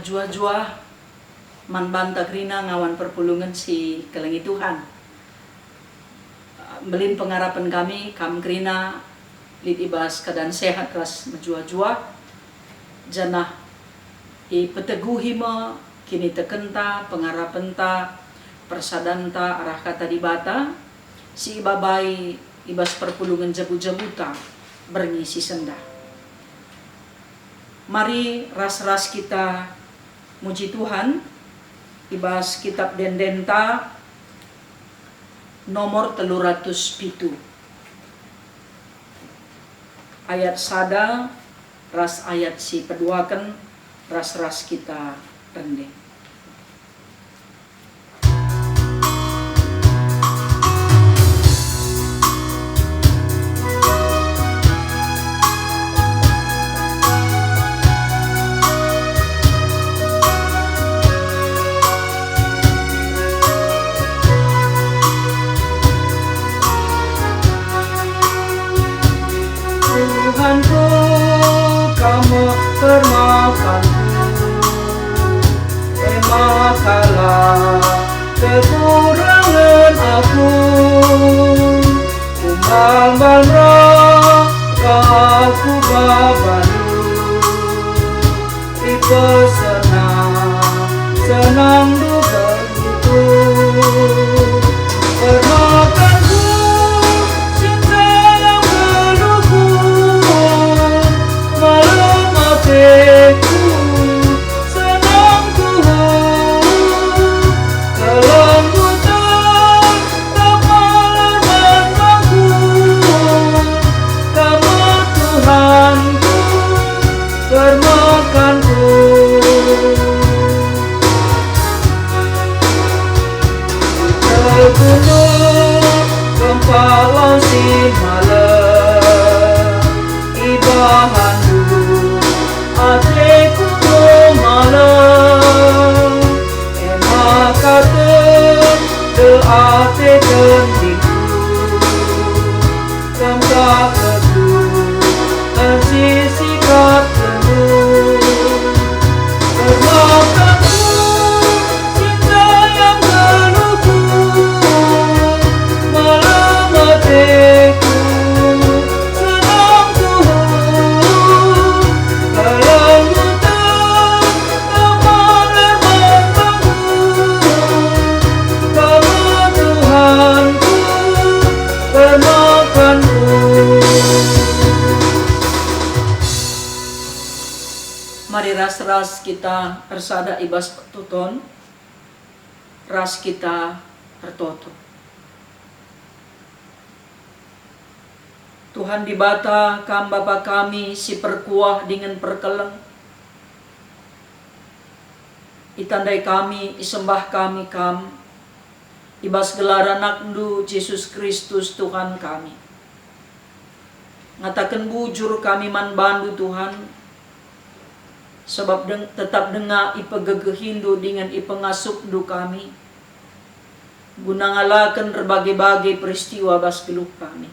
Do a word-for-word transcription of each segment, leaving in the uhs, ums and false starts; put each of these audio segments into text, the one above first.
Mejuah-juah man banta kerina ngawan perpulungen si kelengi Tuhan. Mbelin pengarapen kami, kam kerina lit i bas keadaan sehat ras mejuah-juah, janah ipeteguhi me kinitekenta, pengarapenta, persadanta arah Kata Dibata si ibabai i bas perpulungen jabu-jabuta berngi si sendah. Mari ras-ras kita muji Tuhan i bas Kitab Ende-endenta nomor telu ratus pitu, ayat sada ras ayat si peduaken, ras-ras kita rende. Tuhanku, Kam me permakanku, e maka la kekurangen aku. Kumbal-mbal raka aku ba baNdu, ipesenang-senangNdu geluhku. Permakanku, si nterem geluhku, malem ateku, senang Tuhan, kelengku tetap malem man bangku. Kam me Tuhanku, permakanku. Terbunuh gempa lau si malem, ibahanNdu ateku malem, e maka tende ate tendingku. Kam ka kegeluhen si sikapkenNdu, permakanku, si nterem geluhku, malem ateku, senang Tuhan, kelengku tetap malem man bangku. Kam me Tuhanku, permakanku. Mari ras-ras kita ersada i bas pertoton, ras kita ertoto. Tuhan Dibata, Kam Bapa kami si perkuah dingen perkeleng, itandai kami, isembah kami Kam, i bas gelar AnakNdu, Jesus Kristus, Tuhan kami. Ngataken bujur kami man baNdu, Tuhan, sabap deng-, tetap denga ipegegehiNdu dingen ipengasupNdu kami, guna ngalaken erbage-bage peristiwa bas geluh kami.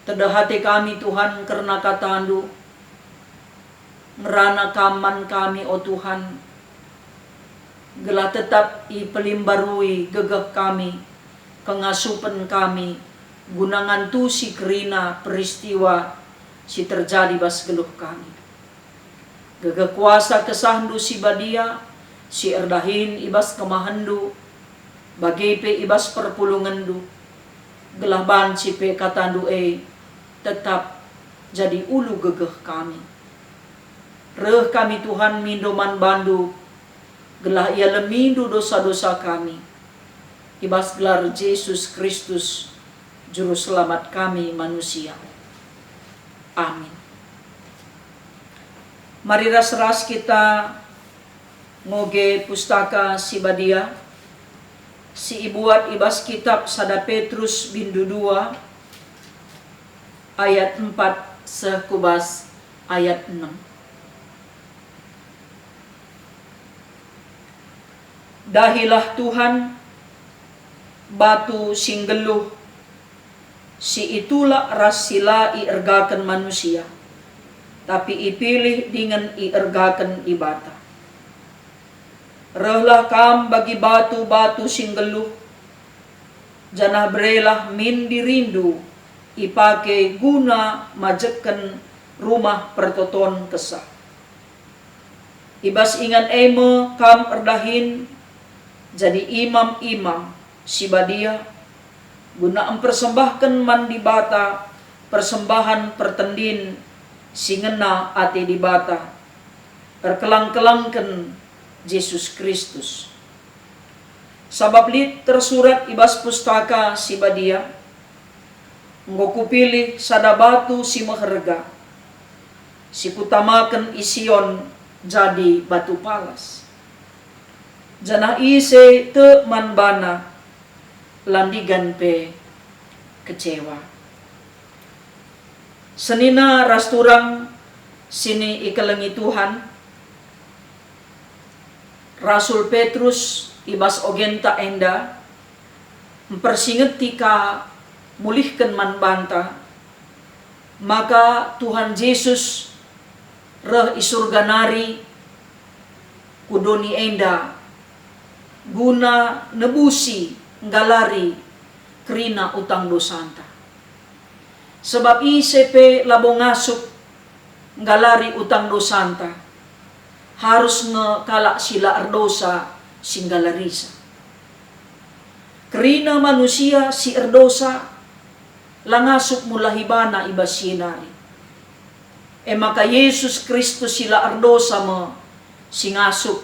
Tedeh ate kami, Tuhan, kerna kataNdu. Ngerana Kam man kami, o Tuhan, gelah tetap ipelimbarui gegeh kami, kengasupen kami, guna ngantusi kerina peristiwa si terjadi bas geluh kami. Gegeh kuasa KesahNdu si Badia, si erdahin i bas kemahenNdu, bage pe i bas perpulungenNdu, gelah banci pe kataNdu e tetap jadi ulu gegeh kami. Reh kami, Tuhan, mindo man baNdu, gelah ialemindu dosa-dosa kami. I bas gelar Jesus Kristus, Juru Selamat kami manusia. Amin. Mari ras-ras kita ngoge Pustaka Si Badia, si ibuat i bas kitap sada Petrus bindu dua ayat empat seh ku bas ayat enem. Dahilah Tuhan, batu si nggeluh, si itulak ras si la iergaken manusia, tapi ipilih dingen iergaken Dibata. Rehlah kam bagi batu-batu si nggeluh, janah berelah min dirindu ipake guna majekken Rumah Pertoton Kesah. I bas ingan e me kam erdahin jadi imam-imam si badia, guna mpersembahken man Dibata persembahen pertendin si ngena ate Dibata, erkelang-kelangken Jesus Kristus. Sabap lit tersurat i bas Pustaka Si Badia, "Enggo Kupilih sada batu si meherga, si Kutamaken i Sion jadi batu palas. Janah ise tek man bana, la ndigan pe kecewa." Senina ras turang si ikelengi Tuhan, Rasul Petrus i bas ogenta enda mpersingeti ka mulihken man banta, maka Tuhan Jesus reh i Surga nari ku doni enda guna nebusi nggalari kerina utang dosanta. Sebab ise pe labo ngasup nggalari utang dosanta, arus nge kalak si la erdosa si nggalarisa. Kerina manusia si erdosa la ngasup mulahi bana i bas si nari. E maka Jesus Kristus si la erdosa me si ngasup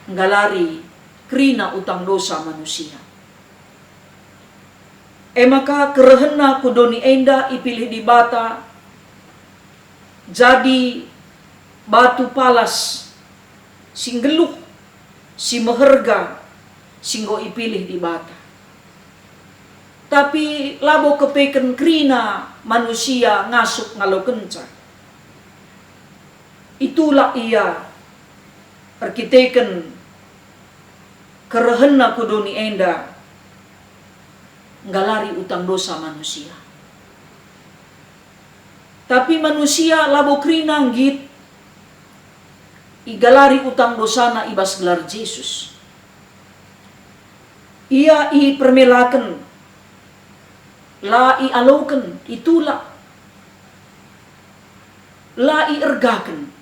nggalari kerina utang dosa manusia. E maka kerehenna ku doni enda ipilih Dibata jadi batu palas si nggeluh, si meherga, si enggo ipilih Dibata. Tapi labo kepeken kerina manusia ngasup ngalokenca. Itulak ia erkiteken kerehenna ku doni enda nggalari utang dosa manusia. Tapi manusia labo kerina nggit igalari utang dosana i bas gelar Jesus. Ia ipermelaken, la ialoken, itulak, la iergaken.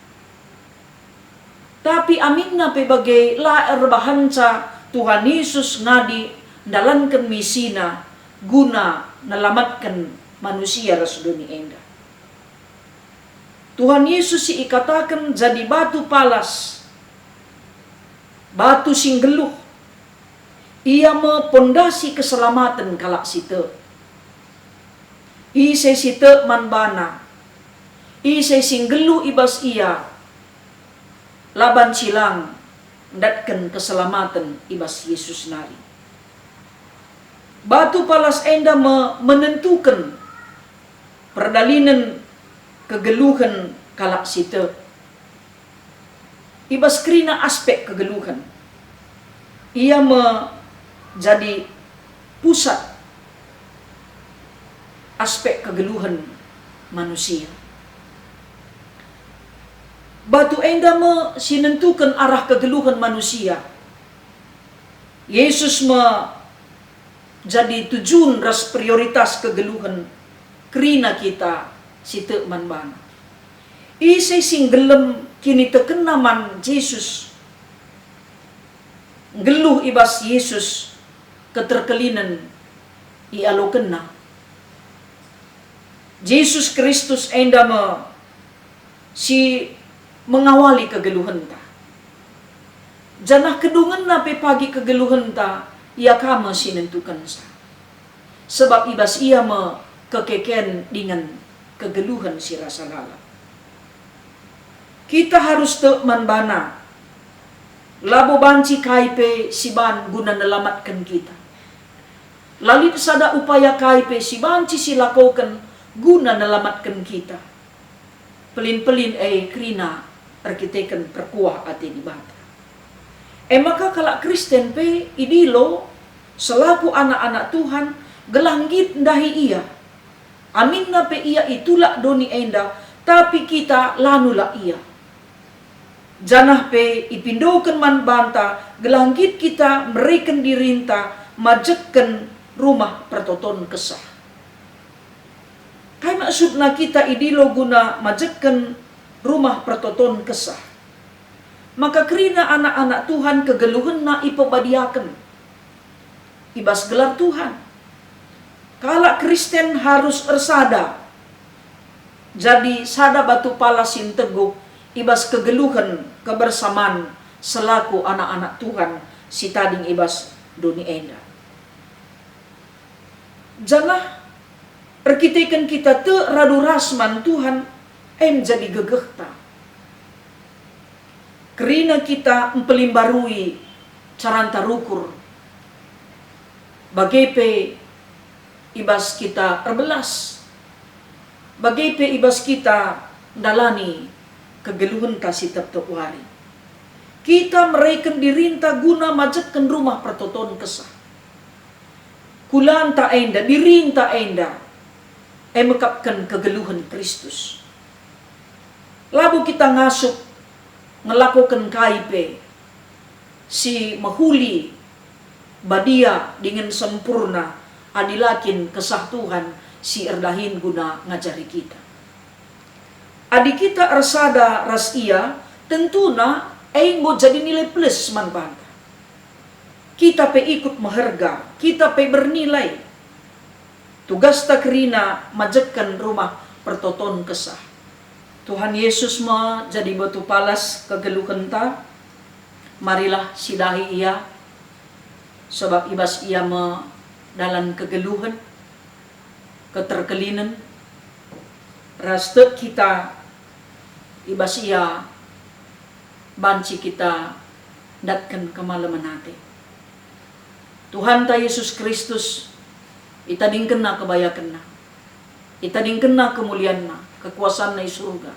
Tapi aminna pe bage la erbahanca Tuhan Yesus ngadi ndalanken misiNa guna nelamatken manusia ras doni enda. Tuhan Yesus si ikataken jadi batu palas, batu si nggeluh. Ia me pondasi keselamaten kalak si tek. Ise si tek man baNa, ise si nggeluh i bas Ia, la banci lang ndatken keselamaten i bas Yesus nari. Batu palas enda me menentuken perdalinen kegeluhen kalak si tek. I bas kerina aspek kegeluhen, ia me jadi pusat aspek kegeluhen manusia. Batu enda me si nentuken arah kegeluhen manusia. Yesus me jadi tujun ras prioritas kegeluhen kerina kita si tek man baNa. Ise si nggelem kinitekenna man Jesus, nggeluh i bas Jesus, keterkelinen ialokenna. Jesus Kristus enda me si mengawali kegeluhenta. Janah kedungenna pe pagi kegeluhenta, Ia ka me si nentukenca. Sebab i bas Ia me kekeken dingen kegeluhen si rasa lalap. Kita arus tek man baNa. Labo banci kai pe si ban guna nelamatken kita. La lit sada upaya kai pe si banci silakoken guna nelamatken kita. Pelin-pelin e kerina erkiteken perkuah ate Dibata. E maka kalak Kristen pe idilo selaku anak-anak Tuhan gelah nggit ndahi Ia. Aminna pe ia itulak doni enda, Tapi kita la nulak ia. Janah pe ipindoken man banta gelah nggit kita mereken dirinta majekken Rumah Pertoton Kesah. Kai maksudna kita idilo guna majekken Rumah Pertoton Kesah? Maka kerina anak-anak Tuhan kegeluhenna ipebadiaken i bas gelar Tuhan. Kalak Kristen harus ersada jadi sada batu pala si nteguh i bas kegeluhen kebersaman selaku anak-anak Tuhan si tading i bas doni enda. Janah erkiteken kita tek radu ras man Tuhan, e me jadi gegehta. Kerina kita mpelimbarui caranta rukur, bage pe i bas kita erbelas, bage pe i bas kita ndalani kegeluhenta si tep-tep wari. Kita mereken dirinta guna majekken Rumah Pertoton Kesah. Kulanta enda, dirinta enda, e mekapken kegeluhen Kristus. Labo kita ngasup ngelakoken kai pe si mehuli, badia dingen sempurna adi la kin Kesah Tuhan si erdahin guna ngajari kita. Adi kita ersada ras Ia, tentuna e enggo jadi nilai plus man banta. Kita pe ikut meherga, kita pe bernilai. Tugasta kerina majekken Rumah Pertoton Kesah. Tuhan Yesus me jadi batu palas kegeluhenta. Marilah sidahi Ia, sabap i bas Ia me dalan kegeluhen, keterkelinen, ras tek kita i bas Ia banci kita ndatken kemalemen ate. Tuhanta Yesus Kristus, itadingkenNa kebayakenNa, itadingkenNa kemulianNa, kekuasanNa i Surga,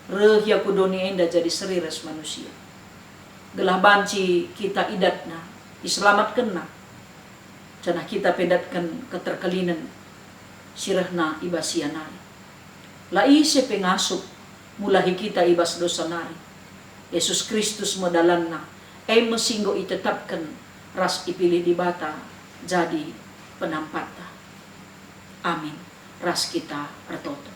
reh Ia ku doni enda jadi seri ras manusia, gelah banci kita idatNa, iselamatkenNa, janah kita pe ndatken keterkelinen si rehna i bas Ia nari. La ise pe ngasup mulahi kita i bas dosa nari. Yesus Kristus me dalanna, e me si enggo itetapken ras ipilih Dibata jadi penampatta. Amin. Ras kita ertoto.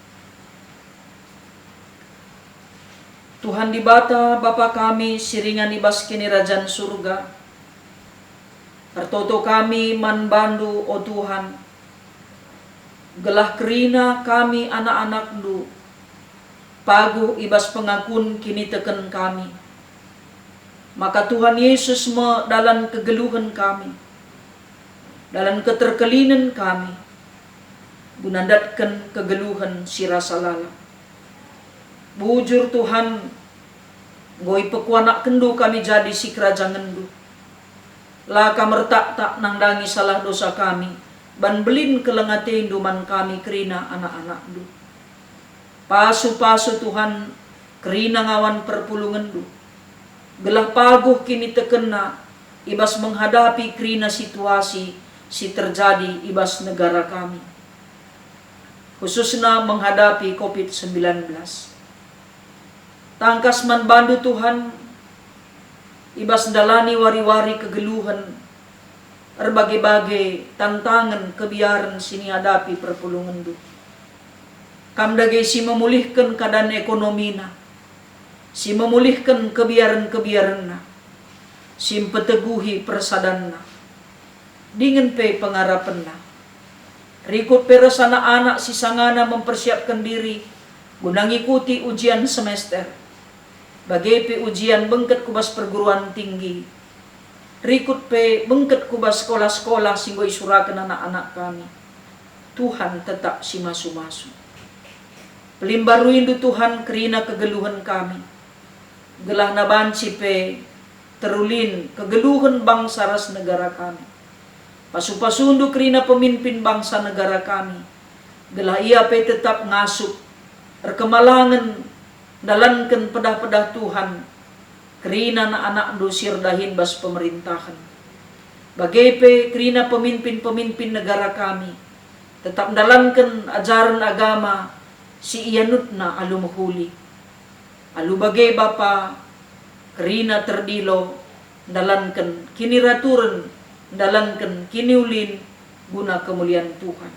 Tuhan Dibata, Bapa kami si ringan i bas Kinirajan Surga, ertoto kami man bandu, o Tuhan, gelah kerina kami anak-anakndu, paguh i bas pengakun kiniteken kami, maka Tuhan Yesus me dalan kegeluhen kami, dalan keterkelinen kami, guna ndatken kegeluhen si rasa lalap. Bujur, Tuhan, enggo ipekuanakkenndu kami jadi sikerajangenndu. La kam ertaktak nandangi salah dosa kami, ban mbelin keleng atendu man kami kerina anak-anakndu. Pasu-pasu, Tuhan, kerina ngawan perpulungenndu, gelah paguh kinitekenna i bas menghadapi kerina situasi si terjadi i bas negara kami, khususna menghadapi covid sembilan belas. Tangkas man bandu, Tuhan, i bas ndalani wari-wari kegeluhen, erbage-bage tantangen kebiaren si niadapi perpulungenndu. Kam dage si memulihken keadaan ekonomina, si memulihken kebiaren-kebiarenna, si mpeteguhi persadanna, dingen pe pengarapenna. Rikut pe ras anak-anak si sangana mempersiapken diri guna ngikuti ujian semester, bage pe ujian bengket ku bas perguruan tinggi, rikut pe bengket ku bas sekolah-sekolah si enggo isuraken anak-anak kami. Tuhan tetap si masu-masu. Pelimbaruindu, Tuhan, kerina kegeluhen kami, gelahna banci pe terulin kegeluhen bangsa ras negara kami. Pasu-pasundu kerina pemimpin bangsa negara kami, gelah ia pe tetap ngasup, erkemalangen, ndalanken pedah-pedah Tuhan, kerina anak-anakndu si erdahin bas pemerintahen. Bage pe kerina pemimpin-pemimpin negara kami, tetap ndalanken ajaren agama si ianutna alu mehuli. Alu bage Bapa, kerina terdilo, ndalanken kiniraturen, ndalanken kiniulin guna kemulian Tuhan.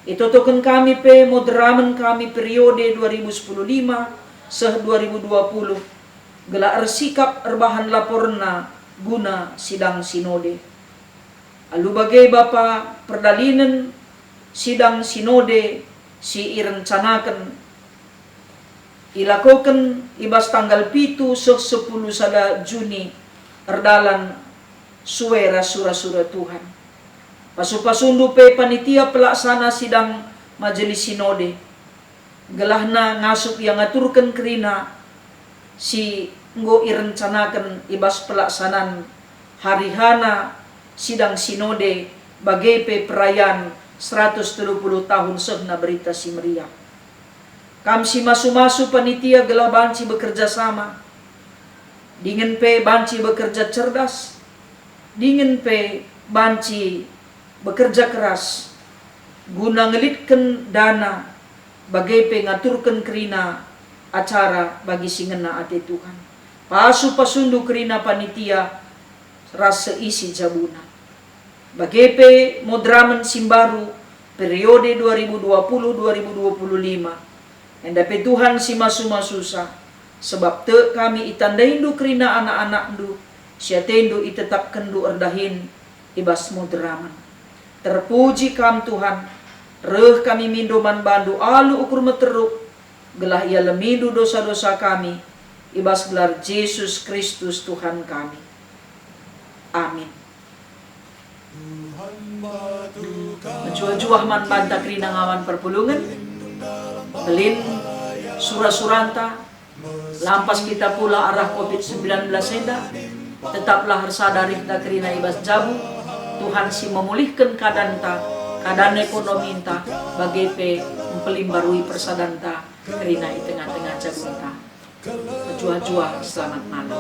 Itotoken kami pe moderamen kami periode dua ribu sepuluh lima seh dua ribu dua puluh, gelah ersikap erbahan laporenna guna sidang sinode. Alu bage Bapa, perdalinen sidang sinode si irencanaken ilakoken i bas tanggal pitu seh sepuluh sada Juni erdalan sue ras sura-sura Tuhan. Pasu-pasundu pe panitia pelaksana sidang Majelis Sinode, gelahna ngasup ia ngaturken kerina si enggo irencanaken i bas pelaksanan hari hana sidang sinode, bage pe perayan seratus telu puluh tahun sehna Berita Si Meriah. Kam si masu-masu panitia gelah banci bekerja sama, dingen pe banci bekerja cerdas, dingen pe banci bekerja keras guna ngelitken dana, bage pe ngaturken kerina acara bagi si ngena ate Tuhan. Pasu-pasundu kerina panitia ras seisi jabuna. Bage pe moderamen si mbaru periode dua ribu dua puluh dua ribu dua puluh lima. Enda pe Tuhan si masu-masusa, sebab tek kami itandaindu kerina anak-anakndu, si atendu itetapkenndu erdahin i bas moderamen. Terpuji Kam, Tuhan, reh kami mindo man bandu alu ukur meteruk, gelah ialemindu dosa-dosa kami, i bas gelar Jesus Kristus Tuhan kami. Amin. Mejuah-juah man banta kerina ngawan perpulungen, belin sura-suranta, lampas kita pulah arah covid sembilan belas enda, tetaplah ersada rihta kerina i bas jabu. Tuhan si memulihken keadanta, keadaan ekonominta, bage pe mpelimbarui persadanta kerina i tengah-tengah jabunta. Mejuah-juah, selamat malam.